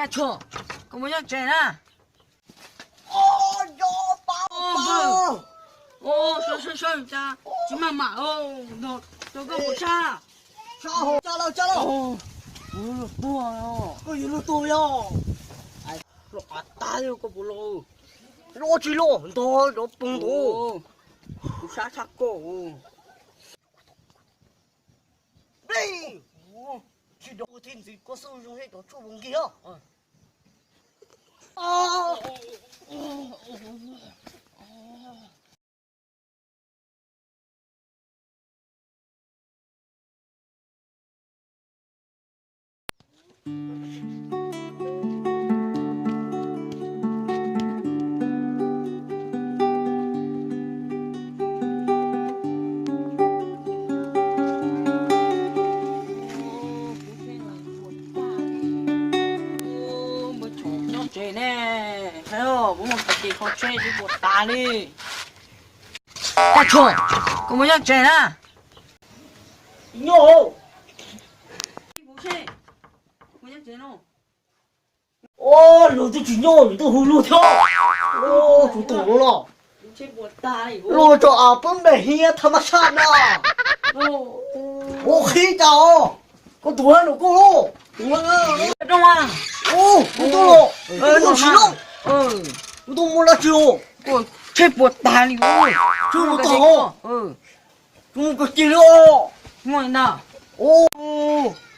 Dab Tshuam, koj puas nyob tsev na? Sawv sawv sawv, cas tsis maj mam, rau koj puas sab? Sab hauv, sab lawm, sab lawm. Kuv yuav luag tuag, koj yuav luag tuag yog. Los qab tag li koj puas los? Los tsis los, ntog cov poob ntuv. Kuv sab tshaj koj. Tsis dov thiab ntxiv koj xub zoo thiab cov tshuaj nqig os. Nyob tsev ne, kuv mus txog ces kho tsheb twb puas tas li. Dab Tshuam, koj puas nyob tsev na? Nyob. Ua, luag twb tsis nyob nws twb hu luag thiab. Ua, tsum tum no los. Luag tso av peb npe hiab thaj mab saj na. Ua qhib cas os. Koj tus hab nus koj los. Kuv tuaj los. Kuv tuaj tsis loj. Kuv tuaj muaj dab tsi os. Tsheb puas tag li. Tsheb puas tag os. Kuv mus kawg kiag li os. Muaj na.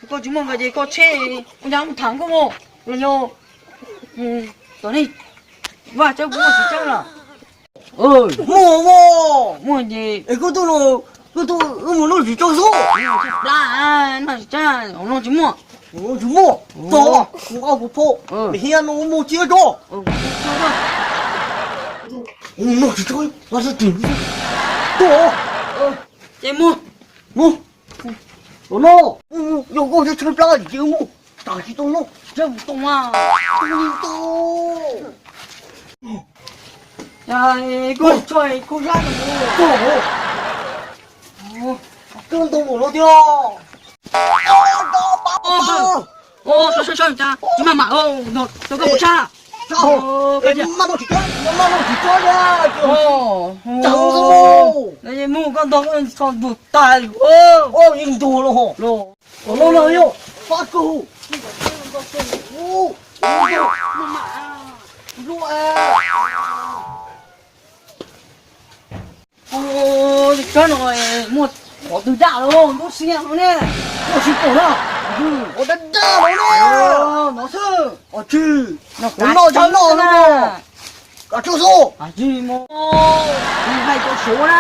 Koj tsis muaj nkawd ces koj tsheb, ua cas mus tham koj mus los yog tom nej vaj tsaub kuv muaj tsis tsaub lawm. Muaj, muaj. Muaj ces es koj tuaj, koj tuaj wb mus noj tsis tsaub xwb. Plab, noj tsis tsaub, noj tsis muaj. Tsis muaj, tso, kuv nqa kuv phau, hiab no muaj tsiab tso. Noj tsis tsaub, noj tsis tsaub, tuaj. Ces mus. Mus. Los no, yog koj tshaib plab ces mus, tas tsis tau noj. Tshaib mus tau mas. Koj tshaib koj zab. Koj ntau npaum no thiab. Sawv sawv sawv, cas tsis maj mam, rau koj puas sab? Maj no tsis tsob, maj no tsis tsob li. Mus koj ntog koj tso ntuag tag li. Yeej ntuag los ho. Los no yog fab kawg. Tsob no muaj qhov twg daj los lub siab no ne. Koj tsis pom na. Qhov daj daj los ne. No xwb. Os tsis, kuv noj tsis noj na. Kav tsij xwb. Kav tsij mus. Kuv hais rau Suav na.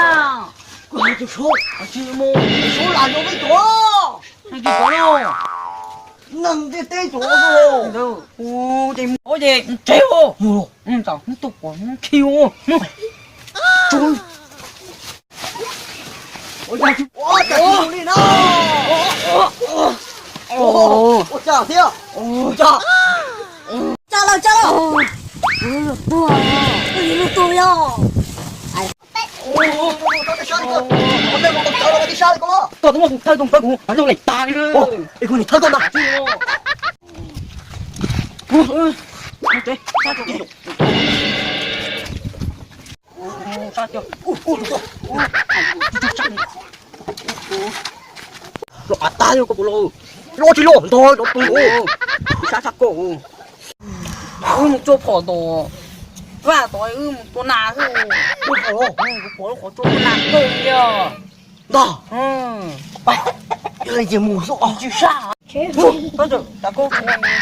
Kuv hais rau Suav. Kav tsij mus. Suav lam yog peb cov. Hais tsis tau na. Neeg ntiaj teb cov xwb. Tes mus ces mus tsev os. Mus tau mus tuaj pom mus khi mus. Ua cas tsis ua li na. Ua cas thiab. Tsa lawm, tsa lawm. Koj yuav luag tuag yog. Koj twb muab kuv thawb tau thawb kuv, luag lees tas li. Es kuv niam thawb koj ntag. Los av tag yog koj puas los? Los tsis los, ntog cov pw, sab sab koj. Wb mus tsuaj phom tom vaj tod, wb mus tua nas xwb. Kuv pom lub qhov tsua tua nas kawg li os. Ntag. Yog li ces mus xwb os. Tsis sab. Koj tseem tas koj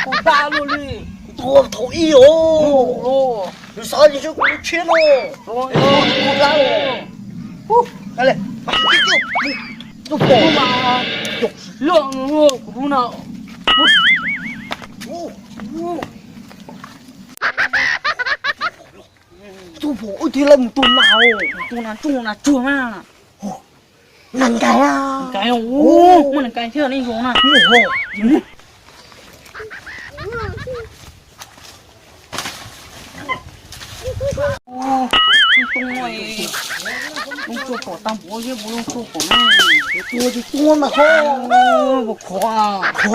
kuv sab luaj li. Tua thaum ib os. Nws xav li seb kuv lub tshiab no. Tua sab los. Tus pom mas yog loj kuv lub no. Tus pom wb thiaj li mus tua nas, tua nas tsuag nas tsuag na. Nas nkais, nkais, muaj nas nkais thiab nej zoo na. Lub tsuaj pom tag npaum thiab, lub tsuaj pom na. Tua tsis tua mas ho. Khov, khov.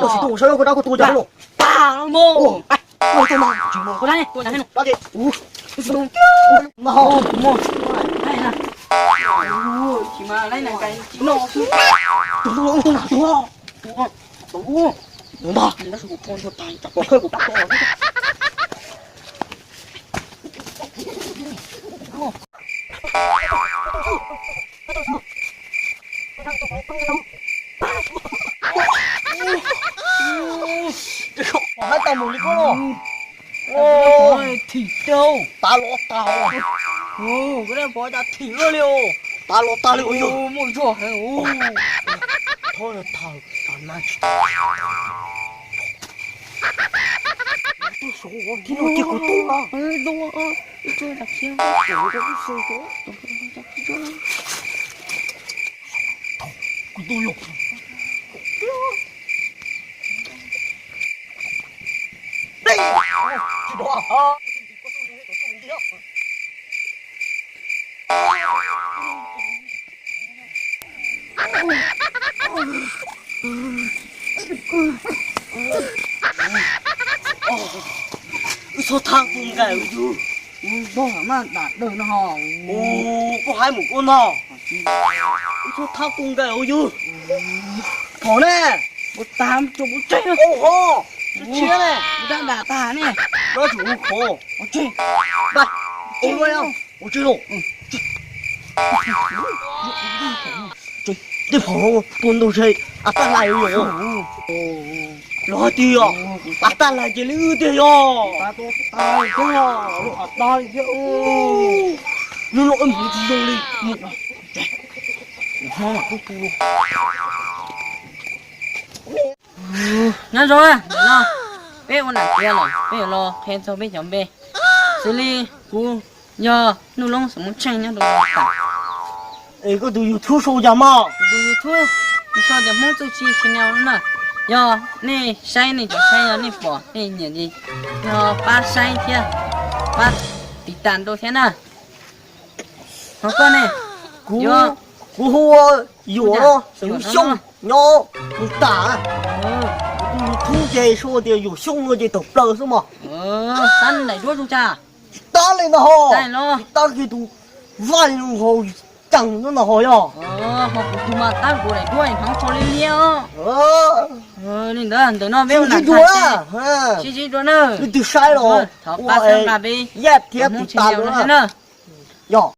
Tus tsis tu kuv sawv koj dab koj tua cas no. Tag los mus. Tua tsis mus, tua tsis mus. Tua tsis mus. Tsis mas laib nas kais tsis noj xwb. Tus tus tus tus tus tus tus tus tus tus Hais tau mus li koj los. Thim tau. Tav los tag. Koj dej pov cas thim luaj li os. Tav los tag li os yog. Muaj zog heev. Thov thaum tag na. Tus saud ua tib lub cia kuv tub na. Kuv tub los. Wb txhob thab kuv nkaus yus. Ub, koj haib mus koj no. Wb txhob thab kuv nkaus yus. Phom ne. Ua tag mus rau kuv tseg. Ub ho, tshiab ne. Ua dab dam tag ne. Koj tsum ua khov. Ua tseg. Ua tseg los. Tej phom tua ntau ntshe a taj lais yog. Los hais tias a taj lais ces li wb tiag yog. Hnub no wb mus tsis zoo li. Nyob zoo, no peb ua nam tiav lawm, peb yuav los qhia txog peb cov npe. Xws li kuv yog Nuj Loob Xeem Muas Tsheej nyob rau Los Tsuas. Es koj tus YouTube sau cas mas? Kuv tus YouTube sau tias Hmoob Txuj Ci Channel na. Yog nej saib nej cov saib yog nej pom nej nyiam ces yog pab saib thiab pab tiv tas rau thiab na. Ho koj ne? Kuv, kuv hu ua Yuam, Xeem Xyooj, nyob Nus Tas. Kuv tus YouTube ces sau tias Yuam Xyooj no ces tawm plaws xwb mas. Tab daim duab zoo cas? Tsis tab li no ho. Tsis tab kiag tus vaj ho ceev no ho yog. Ho kuv tus mas tab kuv daim duab hnov tsho liab liab os. Li ntawd ntawm no peb ua nam tag sib ntsib dua na. Leej twg saib los thov pab saib nqa peb yaj thiab tiv tas no na. Yog.